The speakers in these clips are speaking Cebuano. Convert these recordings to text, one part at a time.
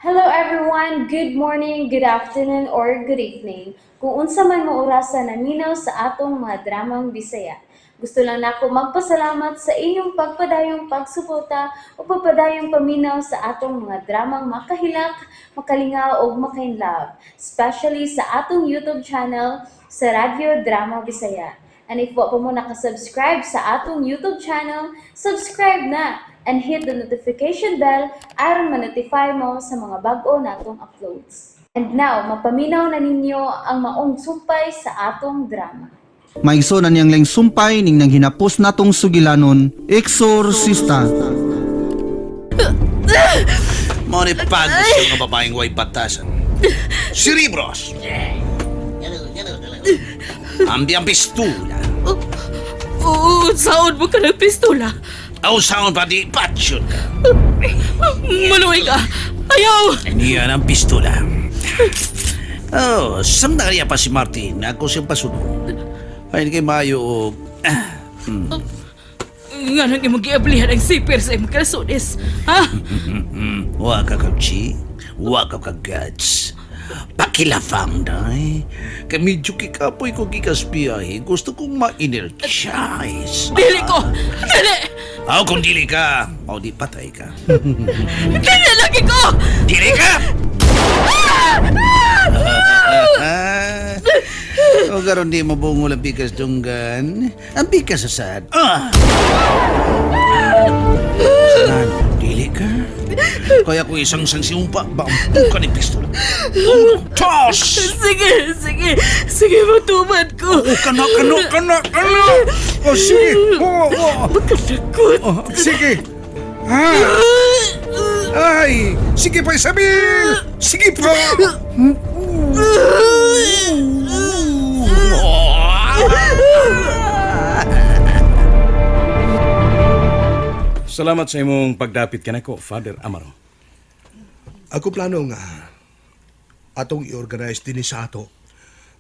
Hello everyone! Good morning, good afternoon, or good evening. Kung unsa man mo orasa naminaw sa atong mga dramang Bisaya. Gusto lang nako magpasalamat sa inyong pagpadayong pagsuporta o pagpadayong paminaw sa atong mga dramang makahilak, makalingaw ug makainlove, especially sa atong YouTube channel sa Radyo Drama Bisaya. And if wa pa mo nakasubscribe sa atong YouTube channel, subscribe na and hit the notification bell aron ma-notify mo sa mga bag-o natong uploads. And now, mapaminaw na ninyo ang maong sumpay sa atong drama. Maigso na niyang laing sumpay ning nanghinapos natong sugilanon, Exorcista. Mao ni pagos yung nga babaeng way batasan. Si Ribros. Ambi ang pistola. Oo, saon mo ka ng pistola. Aw saon pa di patsyon ka. Maluwi ka. Ayaw! Niyan ang pistola. Oh, samtang niya pa si Martin, ako siyang pasunod. Ay, kay Mayo o. Nga nang imong giablihan ang siper sa imong kalsones. Ha? Wa ka kag-chi, wa ka kag-guts. Pakilafang day. Kay medyo kikapoy ko gikas biyahe. Gusto kong ma-energize. Dili ko! Dili! Aw, kung dili ka, o di patay ka. Dili lagi ko! Dili ka! O karon di mo bungol ang bigas dunggan. Ang bigas sa sad. Ah! Sanan, dili ka. Kaya ko isang sang siumpa, baampukan ni pistola. Uno, dos! Sige, sige. Sige, matuman ko. O, kana, kana, kana, kana! O, sige! O, Makalakot. o, sige! Ha? Ay! Sige pa, Isabel! Sige pa! Salamat sa imong pagdapit kanako, Father Amaro. Ako plano nga atong i-organize dinhi sa ato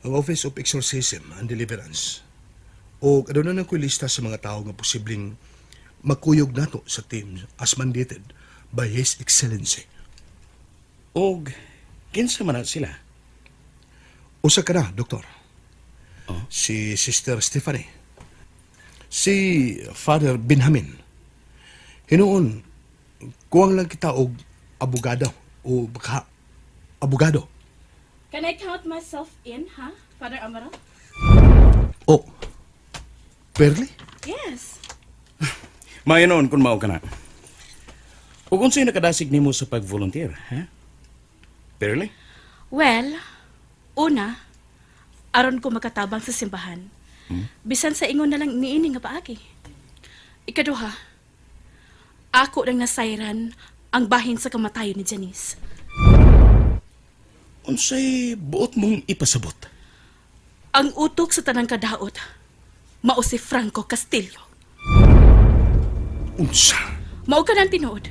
ang Office of Exorcism and Deliverance. O aduna na ko'y lista sa mga tao nga posibleng makuyog nato sa team as mandated by His Excellency. Og kinsa man na sila? Usa ka na, Doktor. Si Sister Stephanie. Si Father Benjamin. Hinuon, kuwang lang kita og abogado o baka abogado. Can I count myself in, ha, Father Amaro? O, Perly? Yes. Maayo noon kung mao ka na. Ug unsay nakadasig nimo sa pag-volunteer, ha? Perly? Well, una, aron ko makatabang sa simbahan. Bisan sa ingon na lang niini nga paagi. Ikaduha, ako nang nasayran ang bahin sa kamatayon ni Janice. Unsay buot mong ipasabot? Ang utok sa tanang kadaot, mao si Franco Castillo. Unsa? Mao ka ng tinuod.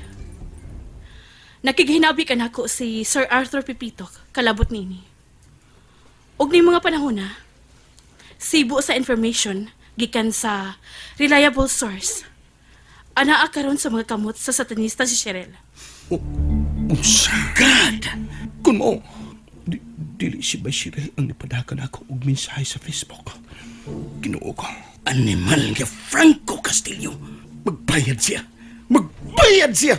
Nakighinabi ka nako si Sir Arthur Pipito kalabot nini. Og ni mga panahon na, sibo sa information gikan sa reliable source. Anaa karon sa mga kamot sa satanista si Cheryl. Unsa? God! Kung mo, dili si Bashirel ang nipadakan ako og mensahe sa Facebook. Ginoo ko. Animal nga Franco Castillo. Magbayad siya. Magbayad siya.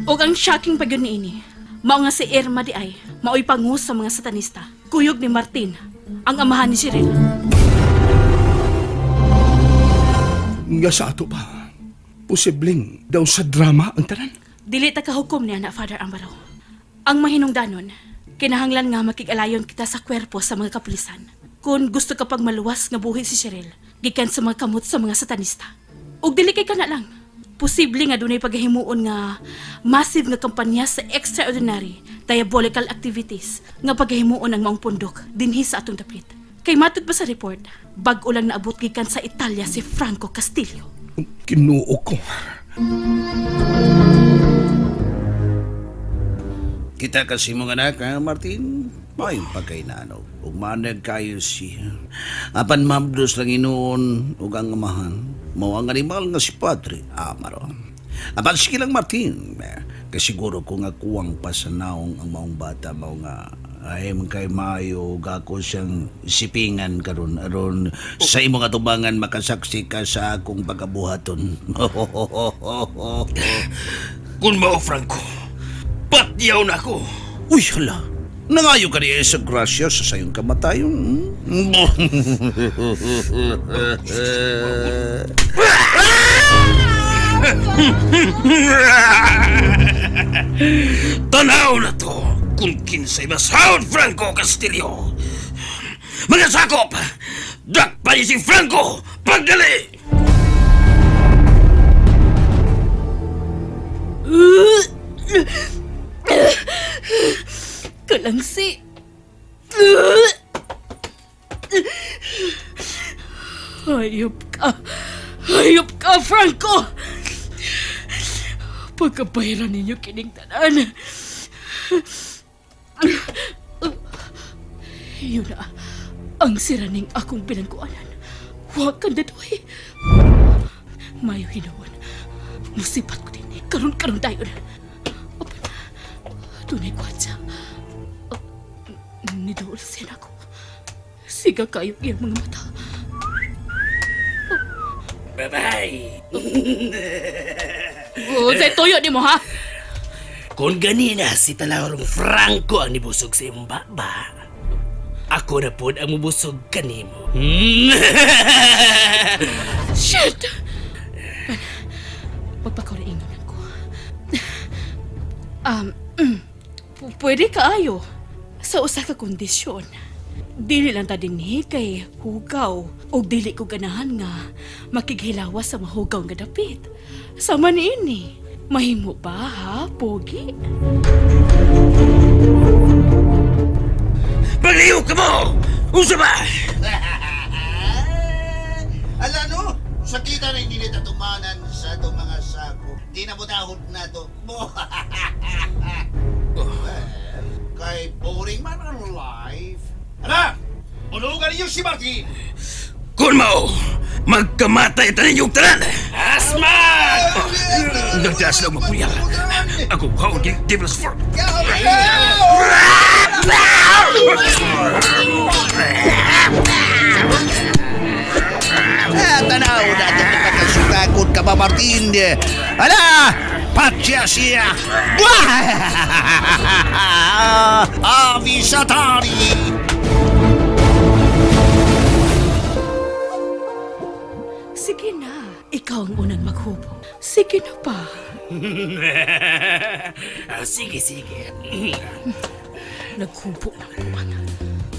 Og ang shocking pa gyud niini, mao nga si Irma di ay maoy pangus sa mga satanista. Kuyog ni Martin, ang amahan ni Cheryl. Nga sa ato pa, posibleng daw sa drama ang tanan. Dili ta kahukom niya na Father Amaro. Ang mahinungdanon, kinahanglan nga makig-alayon kita sa kwerpo sa mga kapulisan. Kung gusto ka pag maluwas nga buhi si Cheryl, gikan sa mga kamot sa mga satanista. Ug dili kay kana lang. Posible nga dunay paghimuon nga massive nga kampanya sa extraordinary diabolical activities nga paghimuon ang maong pundok dinhi sa atong dapit. Kay matud pa sa report, bag-o lang naabot gikan sa Italia si Franco Castillo. Ginoo ko. Kita kasi mga anak, ha, Martin? May pagkainano. Ug manag kayo siya. Apan mabdos lang inuon ug ang amahan. Mao ang animal nga si Padre Amaro. Apan sige lang, Martin. Kay siguro kung akuwang pa sa naong ang maong bata mao nga ay man kay maayo ug ako siyang sipingan karon aron sa imong atubangan makasaksi ka sa akong pagabuhaton. Kung mao, Franco, patyaw na ako. Uy, hala. Nangayo ka niya sa grasya sa sayong kamatayon. Hmm? Tanaw na to kung kinsay masahod Franco Castillo. Mga sakop, dakpan si Franco! Pagdali! Kalangsi. Hayop ka. Hayop ka, Franco! Pagkabayaran ninyo kining tanan. Yun na, ang siraning akong binangkuanan. Huwag kang dadoy. Mayo hinuon. Musipat ko din. Karon-karon tayo na. Open. Tunay kwatsa. Nidool siya ako. Siga kayo iyang mga mata. Bye-bye! Oh, sa tuyo ni mo ha? Kung ganina si Talahorong Franco ang nibusog sa imong baba, ako na pod ang mubusog kanimo. Shit! Pagpakaroon ko. Pwede kaayo. Sa usa ka kondisyon. Dili lang ta dinhi kay hugaw og dili ko ganahan nga makighilawas sa mahugaw nga dapit. Sama niini. Mahimo ba ha, pogi? Pagliw ka mo! Unsa ba? Ala no, sakita na hindi nita tumanan sa itong mga sako. Di na mo dahod na to. Well, kay boring man ang life. Ala! Ulugan ninyo si Martin! Kung mao, magkamatay ta ninyong tanan! Asma! Nagdaas lang magpuya. Ako kaon kay Devil's Fork. Ah, tanaw na ito pagkasugakot ka ba, Martin? Ala! Patya siya! Wah! Avi Satani! Sige na, ikaw ang unang maghubo. Sige na pa. Ah, sige, sige. Naghubo ng buwang.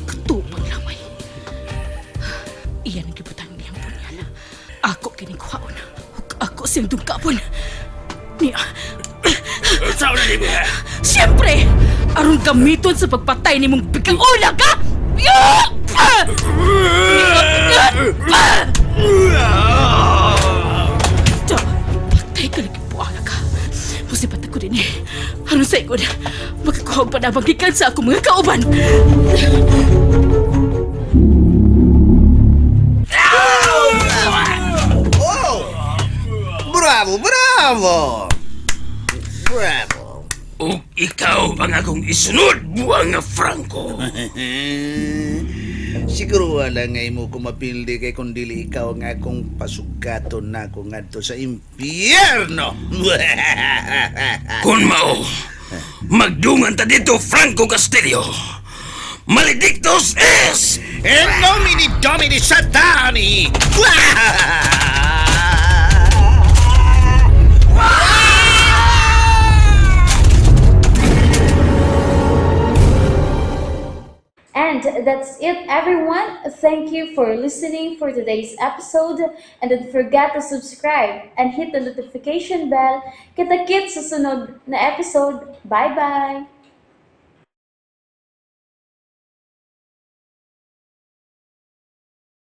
Katupang lamay. Iyan ang gibutan niyang punyal. Ako kinikwaon. Ug ako siyang dungkapon. Niya. Sao na nimo ha? Siyempre! Aron gamiton sa pagpatay ni mong bigang ulag, ha? Ah! Ah! Ah! Da, patay ka lagi buwanga ka. Musibat ako din eh. Aron sa ikon, makakuha og panabang gikan sa akong mga kauban. Oh! Bravo, bravo! Bravo! Ug ikaw ang akong isunod, buwang nga Franco. Siguro wala nga imo kumapildi kay kung dili ikaw ang akong pasugaton na ako ngadto sa impyerno. Kung mao, magdungan ta dito, Franco Castillo. Maledictus es! In nomine Domini Satani! And that's it, everyone. Thank you for listening for today's episode. And don't forget to subscribe and hit the notification bell. Kita-kits sa sunod na episode. Bye-bye!